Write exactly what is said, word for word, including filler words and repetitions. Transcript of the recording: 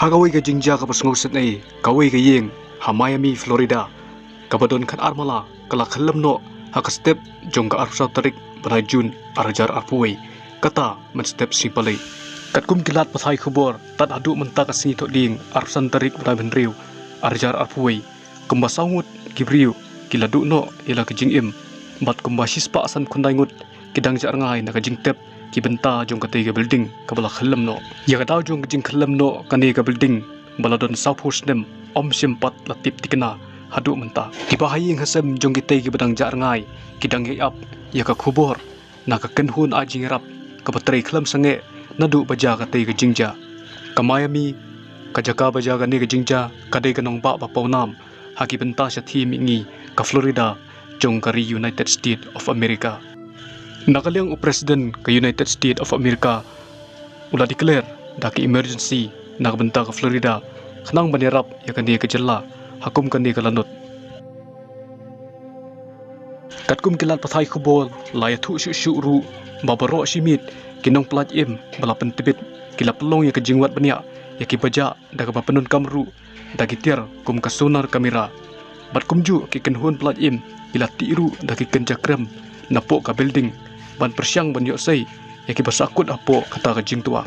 Ha kawei ka jingjia kaba sngewsynei, kawei ka ïing ha Miami, Florida, kaba don khatar mala, ka la khyllem noh ha ka step jong ka arphew saw tarik bnai Jun arhajar arphew wei, kata mynstep sngi Palei. Katkum ki lad pathai khubor, tad haduh mynta ka sngi Thohdieng arphew san tarik bnai Bynriew arhajar arphew wei, kumba saw ngut ki briew ki la duh noh ïa la ka jingim, bad kumba shispah san khyndai ngut ki dang jah rngai na ka jingtep ki bynta jong katei ka building kaba la khyllem noh. Ïa ka daw jong ka jingkhyllem noh kane ka building ba la don sawphew snem, ym shym pat la tip thikna haduh mynta. Kiba ha ïing ha sem jong kitei kiba dang jah rngai ki dang ïai ap ïa ka khubor na ka kynhun ai jingïarap kaba trei khlem sangeh naduh ba jia katei ka jingjia. Ka Miami, ka jaka ba jia kane ka jingjia, ka dei ka nongbah ba pawnam ha ki bynta shathie mihngi ka Florida jong ka ri United States of America. Na ka liang u President ka United States of America u la declare da ka emergency na ka bynta ka Florida khnang ban ïarap ïa kane ka jylla ha kum kane ka lanot. Katkum ki lad pathai khubor la ïathuh shuh shuh ruh ba baroh shi miet ki nongpynlait im ba la pyntbit ki la pynlong ïa ka jingwad bniah ïa kiba jah da kaba pyndonkam ruh da ki tiar kum ka sonar camera. Bad kumjuh ki kynhun pynlait im ki la tih ruh da ki kynja krem napoh ka building ban pyrshang ban ïohsei ïa kiba sahkut hapoh kata ka jingtwa.